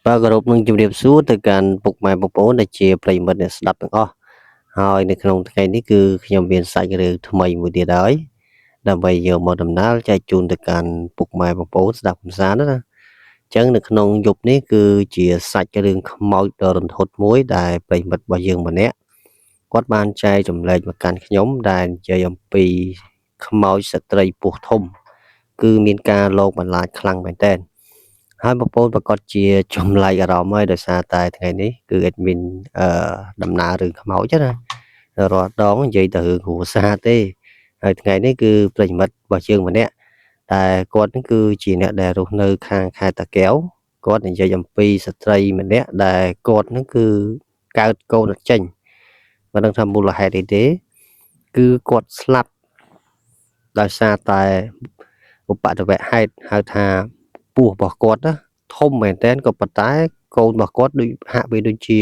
បាទគោរពនឹងជម្រាបសួរទៅកាន់ពុកម៉ែបងប្អូនដែលជាប្រិយមិត្តអ្នកស្ដាប់ទាំងអស់ហើយនៅក្នុងថ្ងៃនេះគឺខ្ញុំមានសាច់រឿងថ្មីមួយទៀតហើយដើម្បីយកមកដំណើរចែកជូនទៅកាន់ពុកម៉ែបងប្អូនស្ដាប់កម្សាន្តណាអញ្ចឹងនៅក្នុងយប់នេះគឺជាសាច់រឿងខ្មោចដ៏រន្ធត់មួយដែលប្រិយមិត្តរបស់យើងម្នាក់គាត់បានចែករំលែកមកកាន់ខ្ញុំដែលនិយាយអំពីខ្មោចស្ត្រីពោះធំគឺមានការលងបន្លាចខ្លាំងមែនទែន ហើយបងប្អូនប្រកាសជាចម្លែកអារម្មណ៍ហើយដោយសារតែថ្ងៃនេះគឺ admin អឺដំណើររឿងខ្មោចណារាល់ដងនិយាយតែរឿងគ្រួសារទេហើយថ្ងៃនេះគឺប្រិយមិត្តរបស់យើងម្នាក់តែគាត់នឹងគឺជាអ្នកដែលរស់នៅខាងខេត្តតាកែវគាត់និយាយអំពីស្ត្រីម្នាក់ដែលគាត់នឹងគឺកើតកូនអត់ចេញមិនដឹងថាមូលហេតុអីទេគឺគាត់ស្លាប់ដោយសារតែឧបទ្ទវហេតុហៅថាពោះរបស់គាត់ណា ធំមែនទែនក៏ប៉ុន្តែកូនរបស់គាត់ដូចហាក់បីដូចជា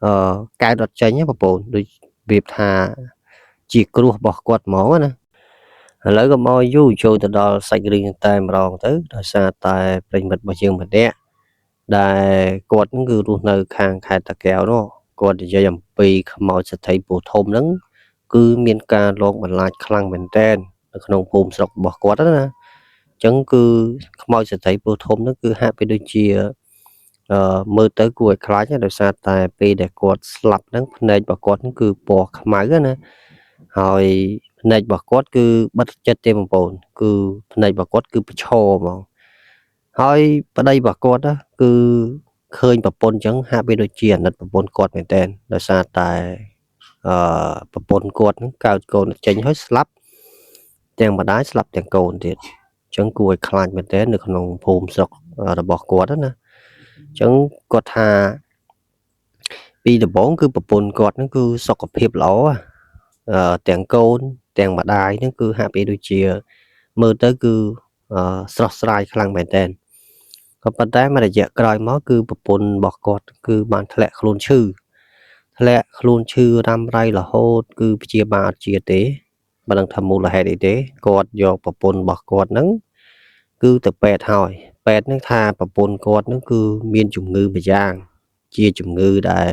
អឺកើតអត់ចេញណាបងប្អូនដូចរបៀបថាជាគ្រោះរបស់គាត់ហ្មងណាឥឡូវកុំឲ្យយូរចូលទៅដល់សាច់រឿងតែម្ដងទៅដោយសារតែប្រិយមិត្តរបស់យើងម្នាក់ដែលគាត់ហ្នឹងគឺរស់នៅខាងខេត្តតាកែវនោះគាត់និយាយអំពីខ្មោចសេដ្ឋីពោះធំហ្នឹងគឺមានការលងបន្លាចខ្លាំងមែនទែននៅក្នុងភូមិស្រុករបស់គាត់ណាអញ្ចឹងគឺខ្មោចសេដ្ឋីពោះធំហ្នឹងគឺហាក់បីដូចជា អឺមើលទៅគួរឲ្យខ្លាចណាស់ដោយសារតែពេលដែលគាត់ស្លាប់ហ្នឹងភ្នែករបស់គាត់ហ្នឹងគឺពណ៌ខ្មៅណាហើយភ្នែករបស់គាត់គឺបិទចិត្តទេបងប្អូនគឺភ្នែករបស់គាត់គឺប្រឈរហ្មងហើយប្តីរបស់គាត់ណាគឺឃើញប្រពន្ធអញ្ចឹងហាក់បីដូចជាអាណិតប្រពន្ធគាត់មែនទែនដោយសារតែអឺប្រពន្ធគាត់ហ្នឹងកើតកូនចេញហើយស្លាប់ទាំងម្ដាយស្លាប់ទាំងកូនទៀតអញ្ចឹងគួរឲ្យខ្លាចមែនទែននៅក្នុងភូមិស្រុករបស់គាត់ណាអញ្ចឹងគាត់ថាពីដំបូងគឺប្រពន្ធគាត់ហ្នឹងគឺសុខភាពល្អអឺទាំងកូនទាំងម្ដាយហ្នឹងគឺហាក់បីដូចជាមើលទៅគឺអឺស្រស់ស្រាយខ្លាំងមែនទែនក៏ប៉ុន្តែមួយរយៈក្រោយមកគឺប្រពន្ធរបស់គាត់គឺបានធ្លាក់ខ្លួនឈឺធ្លាក់ខ្លួនឈឺរ៉ាំរ៉ៃរហូតគឺព្យាបាលអត់ជាទេមិនដឹងថាមូលហេតុអីទេគាត់យកប្រពន្ធរបស់គាត់ហ្នឹងគឺទៅពេទ្យហើយពេទ្យហ្នឹងថាប្រពន្ធគាត់ហ្នឹងគឺមានជំងឺម្យ៉ាងជាជំងឺដែល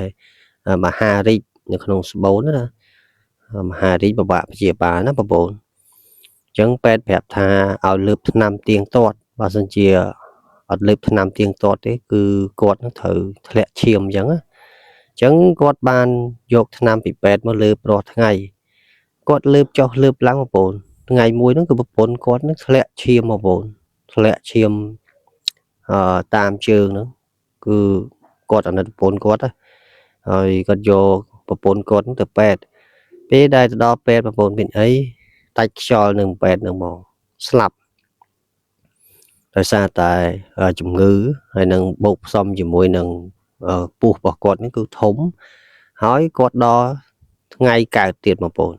មហារីកនៅក្នុងស្បូនណាមហារីកពិបាកព្យាបាលណាបងប្អូនអញ្ចឹងពេទ្យប្រាប់ថាឲ្យលើបថ្នាំទៀងទាត់បើសិនជាអត់លើបថ្នាំទៀងទាត់ទេគឺគាត់នឹងត្រូវធ្លាក់ឈាមអញ្ចឹងណាអញ្ចឹងគាត់បានយកថ្នាំពីពេទ្យមកលើបរាល់ថ្ងៃគាត់លើបចុះលើបឡើងបងប្អូនថ្ងៃមួយហ្នឹងគឺប្រពន្ធគាត់នឹងធ្លាក់ឈាមបងប្អូនធ្លាក់ឈាមអឺតាមជើងហ្នឹងគឺគាត់អាណិតប្រពន្ធគាត់ណាហើយគាត់យកប្រពន្ធគាត់ទៅពេទ្យពេលដែលទៅដល់ពេទ្យប្រពន្ធមានអីដាច់ខ្យល់នឹងពេទ្យនឹងហ្មងស្លាប់ដោយសារតែជំងឺហើយនឹងបូកផ្សំជាមួយនឹងពោះរបស់គាត់នេះគឺធំហើយគាត់ដល់ថ្ងៃកើតទៀតបងប្អូន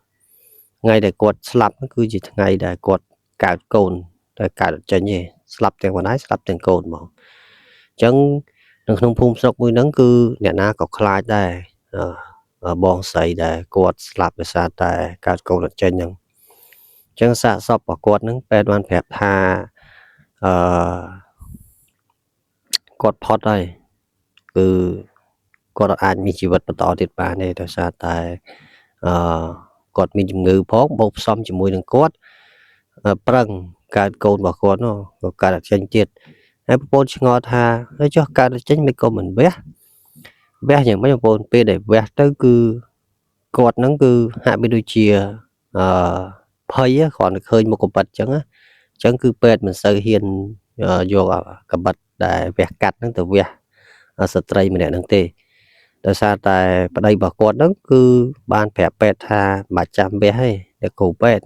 ថ្ងៃដែលគាត់ស្លាប់គឺជាថ្ងៃដែលគាត់កើតកូនតែកើតអត់ចេញទេស្លាប់ទាំងម្ដាយស្លាប់ទាំងកូនហ្មងអញ្ចឹងនៅក្នុងភូមិស្រុកមួយហ្នឹងគឺអ្នកណាក៏ខ្លាចដែរបងស្រីដែលគាត់ស្លាប់ដោយសារតែកើតកូនអត់ចេញហ្នឹងអញ្ចឹងសាកសពរបស់គាត់ហ្នឹងពេទ្យបានប្រាប់ថាអឺគាត់ផុតហើយគឺគាត់អាចមានជីវិតបន្តទៀតបានទេដោយសារតែអឺគាត់មានជំងឺផងបូកផ្សំជាមួយនឹងគាត់ប្រឹងកើតកូនរបស់គាត់នោះក៏កើតអត់ចេញទៀតហើយបងប្អូនឆ្ងល់ថាហើយចុះកើតអត់ចេញមិនក៏មិនវះវះយ៉ាងម៉េចបងប្អូនពេលដែលវះទៅគឺគាត់ហ្នឹងគឺហាក់បីដូចជាអឺភ័យគ្រាន់តែឃើញមុខកបិតអញ្ចឹងណាអញ្ចឹងគឺពេទ្យមិនសូវហ៊ានយកកបិតដែលវះកាត់ហ្នឹងទៅវះស្ត្រីម្នាក់ហ្នឹងទេដោយសារតែប្តីរបស់គាត់ហ្នឹងគឺបានប្រាប់ពេទ្យថាមិនបាច់ចាំវះទេអ្នកគ្រូពេទ្យ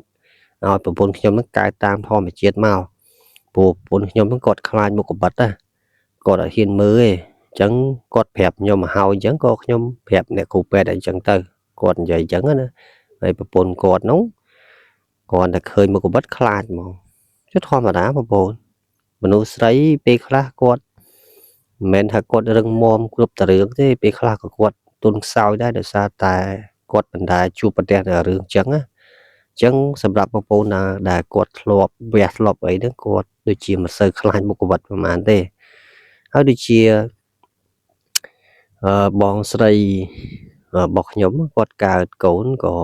ឲ្យប្រពន្ធខ្ញុំហ្នឹងកើតតាមធម្មជាតិមកព្រោះប្រពន្ធខ្ញុំហ្នឹងគាត់ខ្លាចមុខកបិតណាគាត់អត់ហ៊ានមើលទេអញ្ចឹងគាត់ប្រាប់ខ្ញុំមកហើយអញ្ចឹងក៏ខ្ញុំប្រាប់អ្នកគ្រូពេទ្យអញ្ចឹងទៅគាត់និយាយអញ្ចឹងណាហើយប្រពន្ធគាត់នោះគ្រាន់តែឃើញមុខកបិតខ្លាចហ្មងចុះធម្មតាបងប្អូនមនុស្សស្រីពេលខ្លះគាត់មិនមែនថាគាត់រឹងមាំគ្រប់តែរឿងទេពេលខ្លះក៏គាត់ទន់ខ្សោយដែរដោយសារតែគាត់មិនដែលជួបប្រទះនៅរឿងអញ្ចឹងណាអញ្ចឹងសម្រាប់បងប្អូនណាដែលគាត់ធ្លាប់វះធ្លាប់អីហ្នឹងគាត់ដូចជាមិនសូវខ្លាចមុខកបិតប្រហែលទេហើយដូចជា អឺបងស្រីរបស់ខ្ញុំគាត់កើតកូនក៏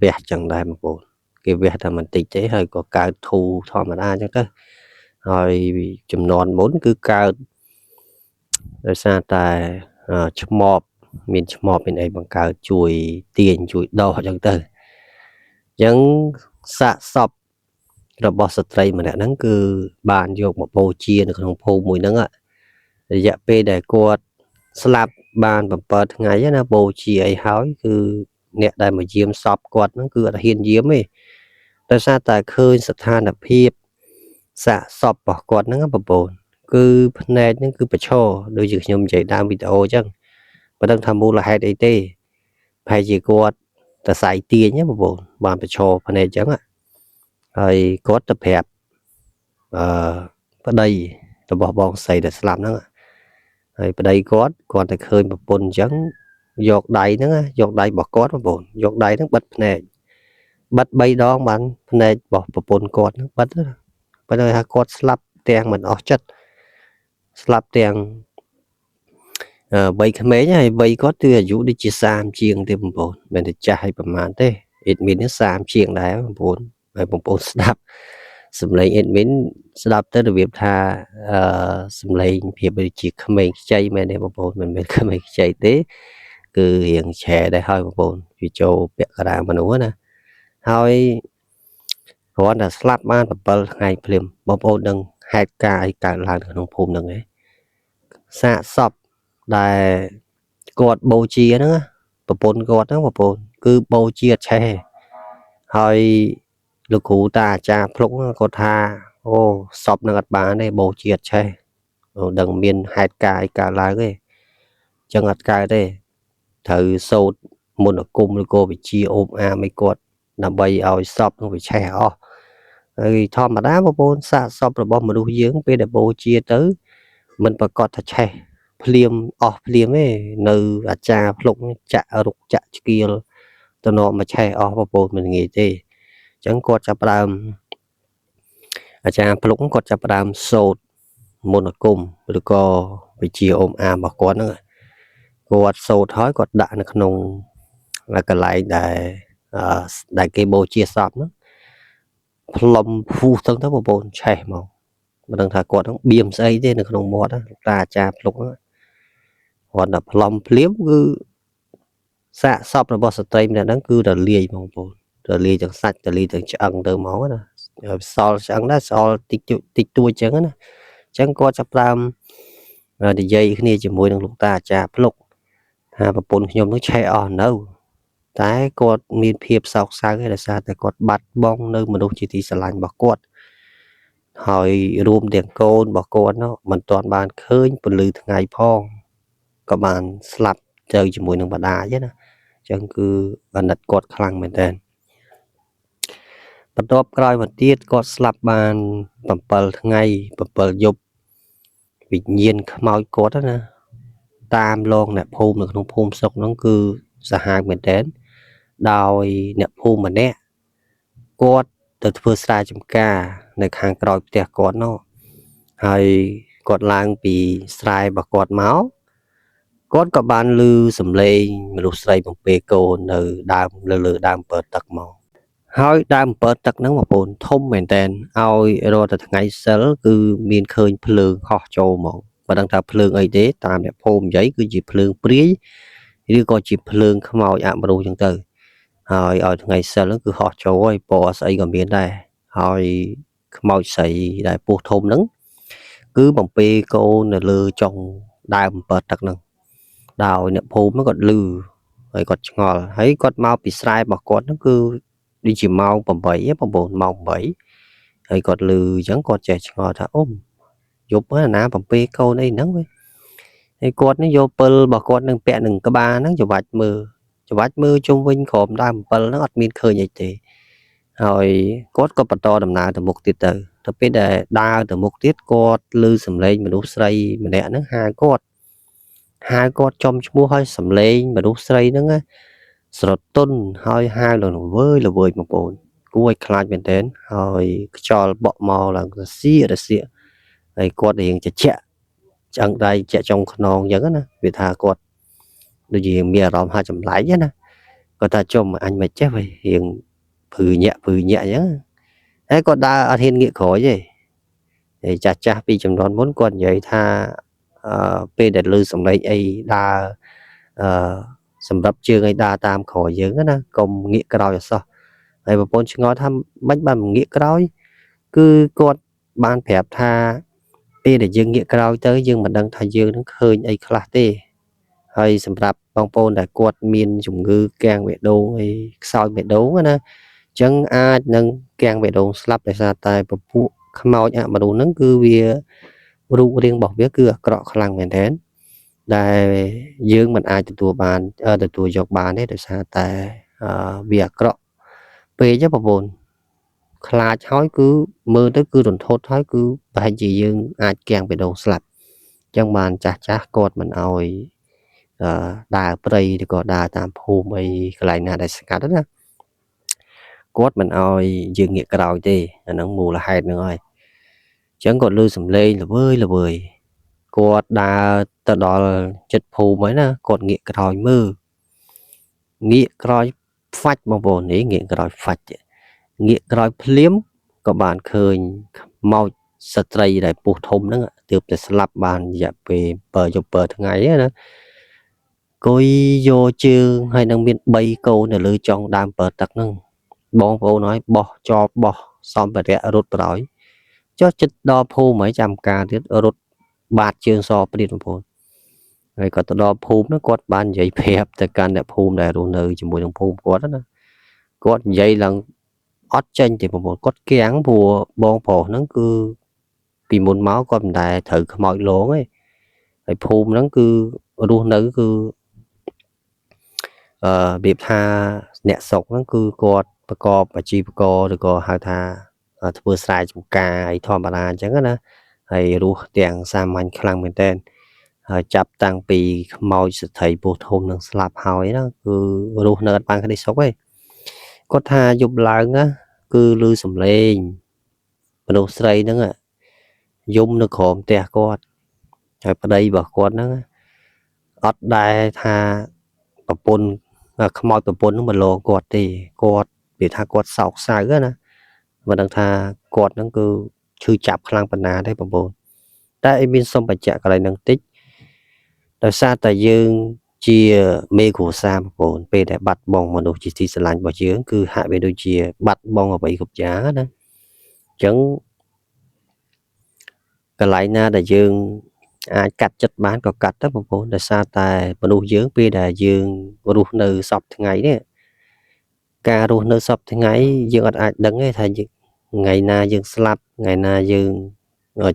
វះចឹងដែរបងប្អូនគេវះតែបន្តិចទេហើយក៏កើតធូរធម្មតាចឹងទៅហើយចំនួនមុនគឺកើតដោយសារតែឆ្មបមានឆ្មបមានអីបង្កើតជួយទាញជួយដោះចឹងទៅអញ្ចឹងសាកសពរបស់ស្ត្រីម្នាក់ហ្នឹងគឺបានយកមកបូជានៅក្នុងភូមិមួយហ្នឹងរយៈពេលដែលគាត់ស្លាប់បាន7ថ្ងៃណាបូជាអីហើយគឺអ្នកដែលមកយាមសពគាត់ហ្នឹងគឺអត់ហ៊ានយាមទេដោយសារតែឃើញស្ថានភាពសាកសពរបស់គាត់ហ្នឹងបងប្អូនគឺភ្នែកហ្នឹងគឺប្រឈរដូចជាខ្ញុំនិយាយដើមវីដេអូអញ្ចឹងមិនដឹងថាមូលហេតុអីទេប្រហែលជាគាត់តសៃទាញណាបងប្អូនបានប្រឈរភ្នែកអញ្ចឹងហើយគាត់ទៅប្រាប់អឺប្តីរបស់បងស្រីដែលស្លាប់ហ្នឹងហើយប្តីគាត់គាត់តែឃើញប្រពន្ធអញ្ចឹងយកដៃហ្នឹងយកដៃរបស់គាត់បងប្អូនយកដៃហ្នឹងបិទភ្នែកបិទ3ដងបានភ្នែករបស់ប្រពន្ធគាត់ហ្នឹងបិទបើថាគាត់ស្លាប់ទាំងមិនអស់ចិត្តស្លាប់ទាំងវ័យក្មេងហើយវ័យគាត់គឺអាយុដូចជា30ជាងទេបងប្អូនមិនតែចាស់ហើយប្រហែលទេ admin នេះ30ជាងដែរបងប្អូនហើយបងប្អូនស្ដាប់សំឡេង admin ស្ដាប់ទៅរបៀបថាអឺសំឡេងភាពដូចជាក្មេងខ្ចីមែនទេបងប្អូនមិនមែនក្មេងខ្ចីទេគឺរៀងឆែដែរហើយបងប្អូនវាចូលពាក់កណ្ដាលមនុស្សណាហើយគ្រាន់តែស្លាប់បាន7ថ្ងៃភ្លាមបងប្អូនដឹងហេតុការណ៍អីកើតឡើងក្នុងភូមិហ្នឹងឯងសាកសពដែលគាត់បូជាហ្នឹងប្រពន្ធគាត់ហ្នឹងបងប្អូនគឺបូជាអត់ឆេះហើយលោកគ្រូតាអាចារ្យភ្លុកគាត់ថាអូសពនឹងអត់បានទេបូជាអត់ឆេះដឹងមានហេតុការណ៍អីកើតឡើងទេអញ្ចឹងអត់កើតទេត្រូវសូត្រមន្តអាគមឬក៏វិជាអូបអាមឲ្យគាត់ដើម្បីឲ្យសពនឹងវាឆេះអស់ហើយធម្មតាបងប្អូនសាកសពរបស់មនុស្សយើងពេលដែលបូជាទៅមិនប្រកាសថាឆេះភ្លាមអស់ភ្លាមទេនៅអាចារ្យភ្លុកចាក់រុកចាក់ឆ្កៀលទៅនាំមកឆេះអស់បងប្អូនមិនងាយទេអញ្ចឹងគាត់ចាប់ផ្ដើមអាចារ្យភ្លុកគាត់ចាប់ផ្ដើមសូត្រមន្តអាគមឬក៏វិជាអមអាមរបស់គាត់ហ្នឹងគាត់សូត្រហើយគាត់ដាក់នៅក្នុងកន្លែងដែលគេបូជាសពហ្នឹងផ្លុំហ្វុះទៅទៅបងប្អូនឆេះមកមិនដឹងថាគាត់ហ្នឹងបៀមស្អីទេនៅក្នុងមាត់លោកតាអាចារ្យភ្លុកហ្នឹងគាត់តែផ្លុំភ្លាមគឺសាកសពរបស់ស្ត្រីម្នាក់ហ្នឹងគឺរលាយបងប្អូនរលាយទាំងសាច់រលាយទាំងឆ្អឹងទៅហ្មងណាសល់ឆ្អឹងដែរសល់តិចតិចតួចចឹងណាអញ្ចឹងគាត់ចាប់ផ្ដើមនិយាយគ្នាជាមួយនឹងលោកតាអាចារ្យភ្លុកថាប្រពន្ធខ្ញុំនឹងឆេះអស់នៅតែគាត់មានភាពសោកសៅដោយសារតែគាត់បាត់បង់នៅមនុស្សជាទីស្រឡាញ់របស់គាត់ហើយរួមទាំងកូនរបស់គាត់នោះមិនទាន់បានឃើញពន្លឺថ្ងៃផងក៏បានស្លាប់ទៅជាមួយនឹងម្ដាយណាអញ្ចឹងគឺអាណិតគាត់ខ្លាំងមែនទែនបន្ទាប់ក្រោយមកទៀតគាត់ស្លាប់បាន7ថ្ងៃ7យប់វិញ្ញាណខ្មោចគាត់ណាតាមលងអ្នកភូមិនៅក្នុងភូមិស្រុកហ្នឹងគឺសាហាវមែនទែនដោយអ្នកភូមិម្នាក់គាត់ទៅធ្វើស្រែចម្ការនៅខាងក្រោយផ្ទះគាត់នោះហើយគាត់ឡើងពីស្រែរបស់គាត់មកគាត់ក៏បានឮសំឡេងមនុស្សស្រីបំពេកូននៅដើមលើលើដើមអំពើទឹកមកហើយដើមអំពើទឹកហ្នឹងបងប្អូនធំមែនតើឲ្យរាល់តែថ្ងៃសិលគឺមានឃើញភ្លើងហោះចូលមកមិនដឹងថាភ្លើងអីទេតាមអ្នកភូមិនិយាយគឺជាភ្លើងព្រាយឬក៏ជាភ្លើងខ្មោចអមនុស្សចឹងទៅហើយឲ្យថ្ងៃសិលហ្នឹងគឺហោះចូលហើយពណ៌ស្អីក៏មានដែរហើយខ្មោចស្រីដែលពោះធំហ្នឹងគឺបំពេកូននៅលើចុងដើមអំពើទឹកហ្នឹងដោយអ្នកភូមិហ្នឹងគាត់ឮហើយគាត់ឆ្ងល់ហើយគាត់មកពីស្រែរបស់គាត់ហ្នឹងគឺដូចជាម៉ោង8បងប្អូនម៉ោង8ហើយគាត់ឮអញ្ចឹងគាត់ចេះឆ្ងល់ថាអូយប់ហ្នឹងណាបំពេកូនអីហ្នឹងវិញហើយគាត់នេះយកពិលរបស់គាត់នឹងពាក់នឹងក្បាលហ្នឹងច្បាច់មើលច្បាច់មើលជុំវិញក្រោមដើមអំពិលហ្នឹងអត់មានឃើញអីទេហើយគាត់ក៏បន្តដំណើរទៅមុខទៀតទៅទៅពេលដែលដើរទៅមុខទៀតគាត់ឮសំឡេងមនុស្សស្រីម្នាក់ហ្នឹងហៅគាត់ហៅគាត់ចំឈ្មោះហើយសំឡេងមនុស្សស្រីហ្នឹងស្រទន់ហើយហៅឡើងល្វើយល្វើយបងប្អូនគួរឲ្យខ្លាចមែនទែនហើយខ្យល់បក់មកឡើងរសៀករសៀកហើយគាត់រៀងជជែក ឆ្អឹងដៃជាក់ចុងខ្នងអញ្ចឹងណាវាថាគាត់ដូចជាមានអារម្មណ៍ថាចម្លែកណាគាត់ថាចុំអញមិនចេះវិញរៀងព្រឺញាក់ព្រឺញាក់អញ្ចឹងហើយគាត់ដើរអត់ហ៊ានងាកក្រោយទេហើយចាស់ចាស់ពីចំនួនមុនគាត់និយាយថាអឺពេលដែលឮសំឡេងអីដើរអឺសម្រាប់ជើងឲ្យដើរតាមក្រោយយើងណាកុំងាកក្រោយអសោះហើយប្រពន្ធឆ្ងល់ថាមិនបានងាកក្រោយគឺគាត់បានប្រាប់ថាពេលដែលយើងងាកក្រោយទៅយើងមិនដឹងថាយើងនឹងឃើញអីខ្លះទេហើយសម្រាប់បងប្អូនដែលគាត់មានជំងឺគាំងបេះដូងអីខ្សោយបេះដូងណាអញ្ចឹងអាចនឹងគាំងបេះដូងស្លាប់ដោយសារតែពពួកខ្មោចអមនុស្សហ្នឹងគឺវារូបរាងរបស់វាគឺអាក្រក់ខ្លាំងមែនទែនដែលយើងមិនអាចទទួលបានទទួលយកបានទេដោយសារតែវាអាក្រក់ពេកណាបងប្អូនខ្លាចហើយគឺមើលទៅគឺរន្ធត់ហើយគឺប្រហែលជាយើងអាចគាំងបេះដូងស្លាប់អញ្ចឹងបានចាស់ចាស់គាត់មិនអោយអឺដើរព្រៃឬក៏ដើរតាមភូមិអីកន្លែងណាដែលស្ងាត់ណាគាត់មិនអោយយើងងាកក្រោយទេអាហ្នឹងមូលហេតុហ្នឹងហើយអញ្ចឹងគាត់ឮសំឡេងល្វើយល្វើយគាត់ដើរទៅដល់ចិត្តភូមិហើយណាគាត់ងាកក្រោយមើលងាកក្រោយហ្វាច់បងប្អូននេះងាកក្រោយហ្វាច់ងាកក្រោយភ្លាមក៏បានឃើញខ្មោចស្ត្រីដែលពោះធំហ្នឹងទើបតែស្លាប់បានរយៈពេល7យប់7ថ្ងៃណាអង្គុយយកជើងហើយនឹងមាន3កូននៅលើចុងដើមបើទឹកហ្នឹងបងប្អូនហើយបោះចបបោះសម្ភារៈរត់ប្រោយចុះចិត្តដល់ភូមិហើយចាំការទៀតរត់បាតជើងសព្រាតបងប្អូនហើយគាត់ទៅដល់ភូមិហ្នឹងគាត់បាននិយាយប្រាប់ទៅកាន់អ្នកភូមិដែលរស់នៅជាមួយនឹងភូមិគាត់ណាគាត់និយាយឡើងអត់ចេញទេបងប្អូនគាត់គាំងព្រោះបងប្រុសហ្នឹងគឺពីមុនមកគាត់មិនដែលត្រូវខ្មោចលងទេហើយភូមិហ្នឹងគឺរស់នៅគឺអឺរបៀបថាអ្នកស្រុកហ្នឹងគឺគាត់ប្រកបអាជីវករឬក៏ហៅថាធ្វើស្រែចម្ការអីធម្មតាអញ្ចឹងណាហើយរស់ទាំងសាមញ្ញខ្លាំងមែនទែនហើយចាប់តាំងពីខ្មោចស្ត្រីពោះធំនឹងស្លាប់ហើយណាគឺរស់នៅអត់បានក្តីសុខទេគាត់ថាយប់ឡើងណាគឺឮសំឡេងមនុស្សស្រីហ្នឹងយំនៅក្រោមផ្ទះគាត់ហើយប្តីរបស់គាត់ហ្នឹងអត់ដែលថាប្រពន្ធខ្មោចប្រពន្ធហ្នឹងមកលងគាត់ទេគាត់និយាយថាគាត់សោកសៅណាមិនដឹងថាគាត់ហ្នឹងគឺឈឺចាប់ខ្លាំងប៉ុណ្ណាទេបងប្អូនតែអីមានសុំបញ្ជាក់កន្លែងហ្នឹងតិចដោយសារតែយើងជាមេគ្រួសារបងប្អូនពេលដែលបាត់បង់មនុស្សជាទីស្រឡាញ់របស់យើងគឺហាក់បីដូចជាបាត់បង់អ្វីគ្រប់យ៉ាងណាអញ្ចឹងកន្លែងណាដែលយើងអាចកាត់ចិត្តបានក៏កាត់ទៅបងប្អូនដោយសារតែមនុស្សយើងពេលដែលយើងរស់នៅសព្វថ្ងៃនេះការរស់នៅសព្វថ្ងៃយើងអត់អាចដឹងទេថាយើងថ្ងៃណាយើងស្លាប់ថ្ងៃណាយើង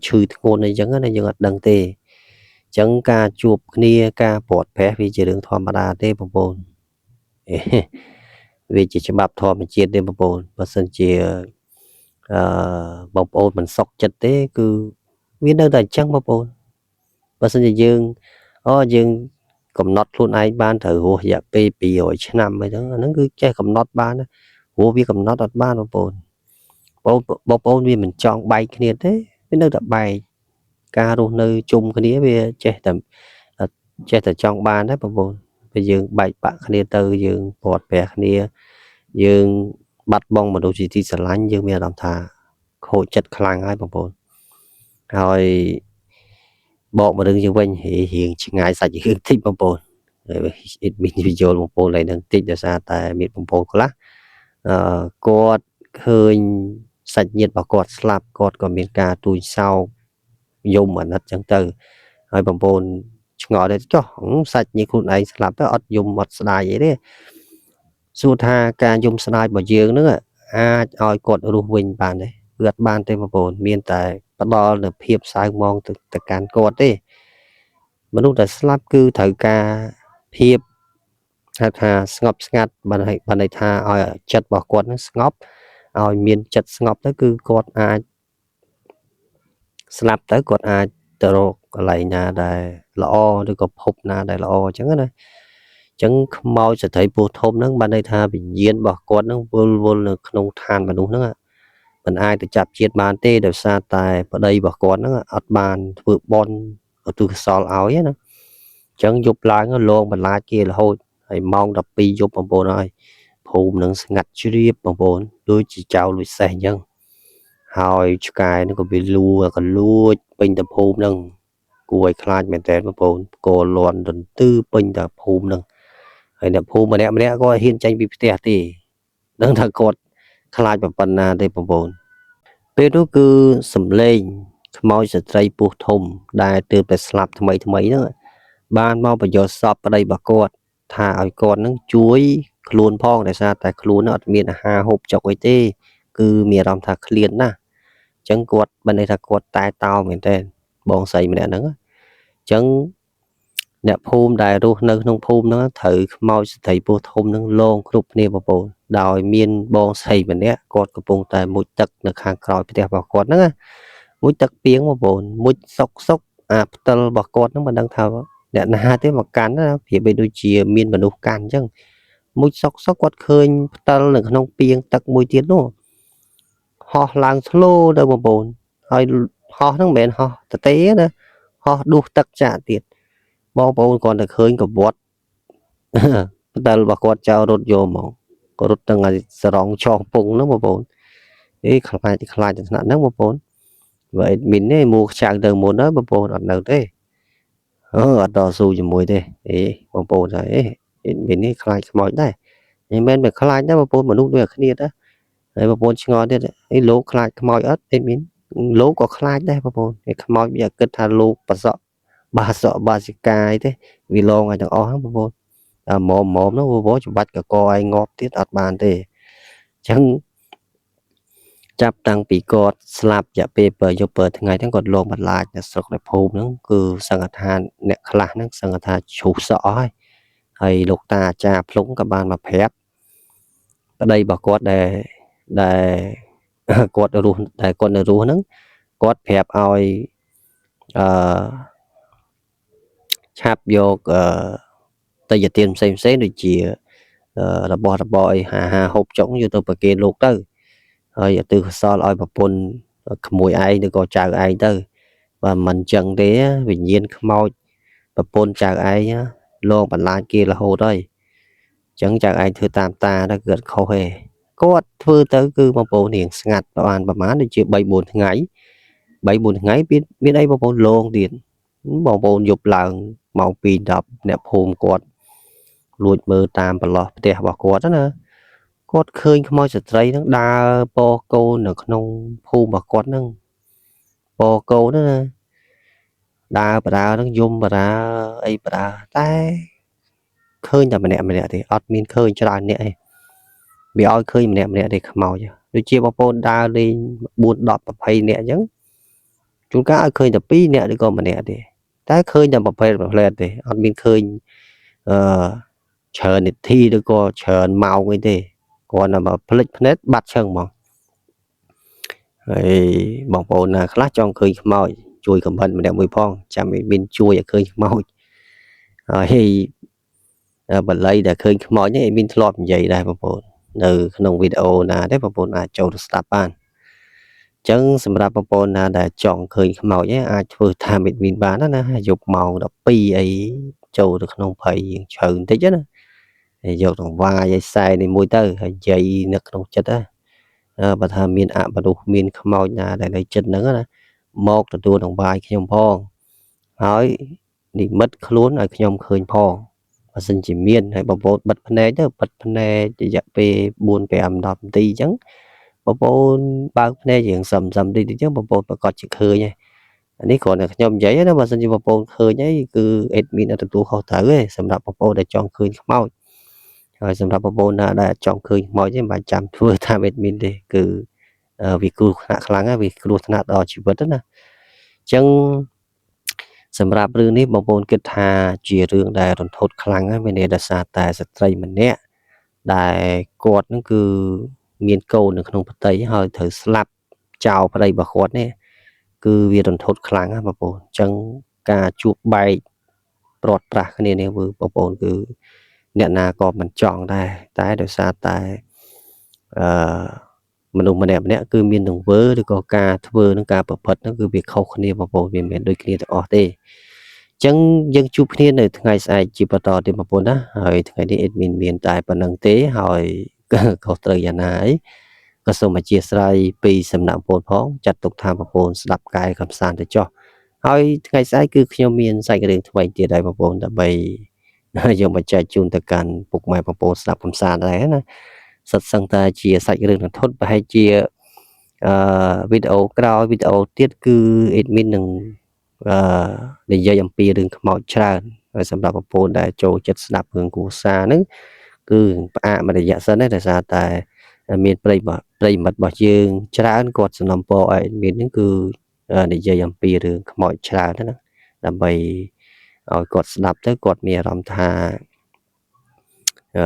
ឈឺធ្ងន់អីចឹងណាយើងអត់ដឹងទេអញ្ចឹងការជួបគ្នាការព្រាត់ប្រាសវាជារឿងធម្មតាទេបងប្អូនវាជាច្បាប់ធម្មជាតិទេបងប្អូនបើសិនជាអឺបងប្អូនមិនសុខចិត្តទេគឺវានៅតែអញ្ចឹងបងប្អូនបើសិនជាយើងអូយើងកំណត់ខ្លួនឯងបានត្រូវរស់រយៈពេល200ឆ្នាំអីហ្នឹងអាហ្នឹងគឺចេះកំណត់បានណាព្រោះវាកំណត់អត់បានបងប្អូនបងបងប្អូនវាមិនចង់បែកគ្នាទេវានៅតែបែកការរស់នៅជុំគ្នាវាចេះតែចេះតែចង់បានដែរបងប្អូនពេលយើងបែកបាក់គ្នាទៅយើងព្រាត់ប្រាសគ្នាយើងបាត់បង់មនុស្សជាទីស្រឡាញ់យើងមានអារម្មណ៍ថាខូចចិត្តខ្លាំងហើយបងប្អូនហើយបកមករឿងយើងវិញរៀងឆ្ងាយសាច់រឿងតិចបងប្អូនអ៊ីតមានវិយល់បងប្អូនឡើយនឹងតិចដោយសារតែមានបងប្អូនខ្លះអឺគាត់ឃើញសាច់ញាតិរបស់គាត់ស្លាប់គាត់ក៏មានការទូចសោកយំអាណិតចឹងទៅហើយបងប្អូនឆ្ងល់ដែរចុះសាច់ញាតិខ្លួនឯងស្លាប់ទៅអត់យំអត់ស្ដាយអីទេសួរថាការយំស្ដាយរបស់យើងហ្នឹងអាចឲ្យគាត់រស់វិញបានទេគឺអត់បានទេបងប្អូនមានតែផ្ដល់នូវភាពសៅមងទៅកាន់គាត់ទេមនុស្សដែលស្លាប់គឺត្រូវការភាពហៅថាស្ងប់ស្ងាត់បានបានន័យថាឲ្យចិត្តរបស់គាត់នឹងស្ងប់ឲ្យមានចិត្តស្ងប់ទៅគឺគាត់អាចស្លាប់ទៅគាត់អាចទៅរកកន្លែងណាដែលល្អឬក៏ភពណាដែលល្អអញ្ចឹងណាអញ្ចឹងខ្មោចស្ត្រីពោះធំហ្នឹងបានន័យថាវិញ្ញាណរបស់គាត់ហ្នឹងវិលវល់នៅក្នុងឋានមនុស្សហ្នឹងមិនអាចទៅចាប់ជាតិបានទេដោយសារតែប្តីរបស់គាត់ហ្នឹងអត់បានធ្វើបន់ ឧទ្ទិសកុសលឲ្យណាអញ្ចឹងយប់ឡើងលងបន្លាចគេរហូតហើយម៉ោង12យប់បងប្អូនហើយភូមិនឹងស្ងាត់ជ្រាបបងប្អូនដូចជាចៅលួចសេះអញ្ចឹងហើយឆ្កែនឹងក៏វាលួក៏លួចពេញតែភូមិនឹងគួរឲ្យខ្លាចមែនតើបងប្អូនកលន់ទន្ទឺពេញតែភូមិនឹងហើយអ្នកភូមិម្នាក់ម្នាក់ក៏ហ៊ានចេញពីផ្ទះទេដឹងថាគាត់ខ្លាចប៉ុណ្ណាទេបងប្អូនពេលនោះគឺសំឡេងខ្មោចស្ត្រីពោះធំដែលទើបតែស្លាប់ថ្មីថ្មីហ្នឹងបានមកបញ្យល់សពប្តីរបស់គាត់ថាឲ្យគាត់នឹងជួយខ្លួនផងដោយសារតែខ្លួននឹងអត់មានអាហារហូបចុកអីទេគឺមានអារម្មណ៍ថាឃ្លានណាស់អញ្ចឹងគាត់បានន័យថាគាត់តែតោមែនតើបងស្រីម្នាក់ហ្នឹងអញ្ចឹងអ្នកភូមិដែលរស់នៅក្នុងភូមិហ្នឹងត្រូវខ្មោចស្ត្រីពោះធំហ្នឹងលងគ្រប់គ្នាបងប្អូនដោយមានបងស្រីម្នាក់គាត់កំពុងតែមុជទឹកនៅខាងក្រោយផ្ទះរបស់គាត់ហ្នឹងណាមុជទឹកពីងបងប្អូនមុជសុកសុកអាផ្តិលរបស់គាត់ហ្នឹងមិនដឹងថាអ្នកណាទេមកកាន់ណាប្រៀបបីដូចជាមានមនុស្សកាន់អញ្ចឹងមុជសុកសុកគាត់ឃើញផ្តិលនៅក្នុងពីងទឹកមួយទៀតនោះហោះឡើងធ្លោទៅបងប្អូនហើយហោះហ្នឹងមិនមែនហោះតទេណាហោះដួសទឹកចាក់ទៀតបងប្អូនគ្រាន់តែឃើញកវត្ត ផ្តិលរបស់គាត់ចោលរត់យកហ្មងក៏រត់ទាំងឲ្យសរងឆោងពងហ្នឹងបងប្អូនអេខ្លាចខ្លាចដល់ថ្នាក់ហ្នឹងបងប្អូនបើអេដមីនទេមួខ្ចៅទៅមុនហើយបងប្អូនអត់នៅទេអឺអត់តស៊ូជាមួយទេអេបងប្អូនថាអេអេដមីននេះខ្លាចខ្មោចដែរមិនមែនតែខ្លាចដែរបងប្អូនមនុស្សដូចគ្នាដែរហើយបងប្អូនឆ្ងល់ទៀតអេលោកខ្លាចខ្មោចអត់អេដមីនលោកក៏ខ្លាចដែរបងប្អូនឯខ្មោចវាគិតថាលោកប្រសក់បាសកបាសិកាអីទេវាលងឲ្យទាំងអស់ហ្នឹងបងប្អូនតែមុំមុំហ្នឹងបងប្អូនច្បាច់កកឲ្យងាប់ទៀតអត់បានទេអញ្ចឹងចាប់តាំងពីគាត់ស្លាប់រយៈពេល7យប់7ថ្ងៃហ្នឹងគាត់លងបន្លាចនៅស្រុកនៅភូមិហ្នឹងគឺសង្ឃដ្ឋានអ្នកខ្លះហ្នឹងសង្ឃដ្ឋានជ្រុះសក់ហើយហើយលោកតាអាចារ្យភ្លុងក៏បានមកប្រាប់ប្តីរបស់គាត់ដែលដែលគាត់រស់ដែលគាត់នៅរស់ហ្នឹងគាត់ប្រាប់ឲ្យអឺឆាប់យកអឺតយទានផ្សេងផ្សេងដូចជារបស់របរអីហាហាហូបចុងយកទៅប្រគេនលោកទៅហើយឧទ្ទិសកុសលឲ្យប្រពន្ធក្មួយឯងឬក៏ចៅឯងទៅបើមិនចឹងទេវិញ្ញាណខ្មោចប្រពន្ធចៅឯងលងបន្លាចគេរហូតហើយចឹងចៅឯងធ្វើតាមតាទៅគឺអត់ខុសទេគាត់ធ្វើទៅគឺបងប្អូនរៀងស្ងាត់ប្រហែលប្រហែលដូចជា3 4ថ្ងៃ3 4ថ្ងៃមានមានអីបងប្អូនលងទៀតបងប្អូនយប់ឡើងម៉ោង2 10អ្នកភូមិគាត់លួចមើលតាមប្រឡោះផ្ទះរបស់គាត់ណាគាត់ឃើញខ្មោចស្ត្រីហ្នឹងដើរពកូននៅក្នុងភូមិរបស់គាត់ហ្នឹងពកូនហ្នឹងណាដើរបដើហ្នឹងយំបដើអីបដើតែឃើញតែម្នាក់ម្នាក់ទេអត់មានឃើញច្រើនអ្នកទេវាឲ្យឃើញម្នាក់ម្នាក់ទេខ្មោចដូចជាបងប្អូនដើរលេង4 10 20នាក់អញ្ចឹងជួនកាលឲ្យឃើញតែ2នាក់ឬក៏ម្នាក់ទេតែឃើញតែប្រភេទប្រភេទទេអត់មានឃើញអឺច្រើននាទីឬក៏ច្រើនម៉ោងអីទេគ្រាន់តែមកភ្លេចភ្នែកបាត់ឈឹងហ្មងហើយបងប្អូនណាខ្លះចង់ឃើញខ្មោចជួយខមមិនម្នាក់មួយផងចាំមានជួយឲ្យឃើញខ្មោចហើយបល័យដែលឃើញខ្មោចនេះមានធ្លាប់និយាយដែរបងប្អូននៅក្នុងវីដេអូណាទេបងប្អូនអាចចូលទៅស្ដាប់បានអញ្ចឹងសម្រាប់បងប្អូនណាដែលចង់ឃើញខ្មោចឯងអាចធ្វើតាម admin បានណាយប់ម៉ោង12អីចូលទៅក្នុងព្រៃរៀងជ្រៅបន្តិចណាហើយយកដង្វាយឲ្យខ្សែនេះមួយទៅហើយនិយាយនៅក្នុងចិត្តណាបើថាមានអមនុស្សមានខ្មោចណាដែលនៅចិត្តហ្នឹងណាមកទទួលដង្វាយខ្ញុំផងហើយនិមិត្តខ្លួនឲ្យខ្ញុំឃើញផងបើសិនជាមានហើយបងប្អូនបិទភ្នែកទៅបិទភ្នែករយៈពេល4 5 10នាទីអញ្ចឹងបងប្អូនបើកភ្នែករៀងសឹមសឹមតិចតិចអញ្ចឹងបងប្អូនប្រកាសជាឃើញហើយអានេះគ្រាន់តែខ្ញុំនិយាយណាបើសិនជាបងប្អូនឃើញហើយគឺ admin អត់ទទួលខុសត្រូវទេសម្រាប់បងប្អូនដែលចង់ឃើញខ្មោចហើយសម្រាប់បងប្អូនណាដែលចង់ឃើញខ្មោចទេមិនបាច់ចាំធ្វើតាម admin ទេគឺវាគ្រោះថ្នាក់ខ្លាំងហើយវាគ្រោះថ្នាក់ដល់ជីវិតណាអញ្ចឹងសម្រាប់រឿងនេះបងប្អូនគិតថាជារឿងដែលរន្ធត់ខ្លាំងហើយមានន័យដោយសារតែស្ត្រីម្នាក់ដែលគាត់នឹងគឺមានកូននៅក្នុងផ្ទៃហើយត្រូវស្លាប់ចោលប្តីរបស់គាត់នេះគឺវារន្ធត់ខ្លាំងណាស់បងប្អូនអញ្ចឹងការជួបបែកព្រាត់ប្រាសគ្នានេះគឺបងប្អូនគឺអ្នកណាក៏មិនចង់ដែរតែដោយសារតែអឺមនុស្សម្នាក់ម្នាក់គឺមានទង្វើឬក៏ការធ្វើនឹងការប្រព្រឹត្តហ្នឹងគឺវាខុសគ្នាបងប្អូនវាមិនមែនដូចគ្នាទាំងអស់ទេ ចឹងយើងជួបគ្នានៅថ្ងៃស្អែកជាបន្តទៀតបងប្អូនណាហើយថ្ងៃនេះ admin មានតែប៉ុណ្ណឹងទេហើយ ខុសត្រូវយ៉ាងណាអីក៏សូមអធ្យាស្រ័យពីសំណាក់បងប្អូនផងចាត់ទុកថាបងប្អូនស្ដាប់កែកំសាន្តទៅចុះហើយថ្ងៃស្អែកគឺខ្ញុំមានសាច់រឿងថ្មីទៀតដែរបងប្អូនដើម្បី យកមកចែកជូនទៅកាន់ពុកម៉ែបងប្អូនស្ដាប់កំសាន្តដែរណាសិតសឹងតែជាសាច់រឿងរន្ធត់ប្រហែលជាអឺវីដេអូក្រោយវីដេអូទៀតគឺ admin នឹងអឺនិយាយអំពីរឿងខ្មោចច្រើនហើយសម្រាប់បងប្អូនដែលចូលចិត្តស្ដាប់រឿងគ្រួសារហ្នឹងគឺផ្អាកមួយរយៈសិនណាដោយសារតែមានប្រិយប្រិយមិត្តរបស់យើងច្រើនគាត់សំណូមពរឲ្យ admin ហ្នឹងគឺនិយាយអំពីរឿងខ្មោចច្រើនណាដើម្បីឲ្យគាត់ស្ដាប់ទៅគាត់មានអារម្មណ៍ថា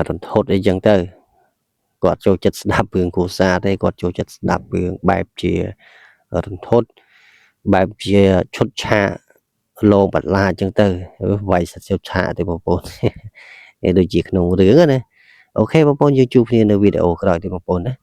រន្ធត់អីចឹងទៅគាត់ចូលចិត្តស្ដាប់រឿងគ្រួសារទេគាត់ចូលចិត្តស្ដាប់រឿងបែបជារន្ធត់បែបជាឈុតឆាកលោបបន្លាចឹងទៅវាយសិតឈុតឆាកទេបងប្អូន នេះដូចជាក្នុងរឿងណាOK បងប្អូនយើងជួបគ្នានៅវីដេអូក្រោយទៀតបងប្អូនណា។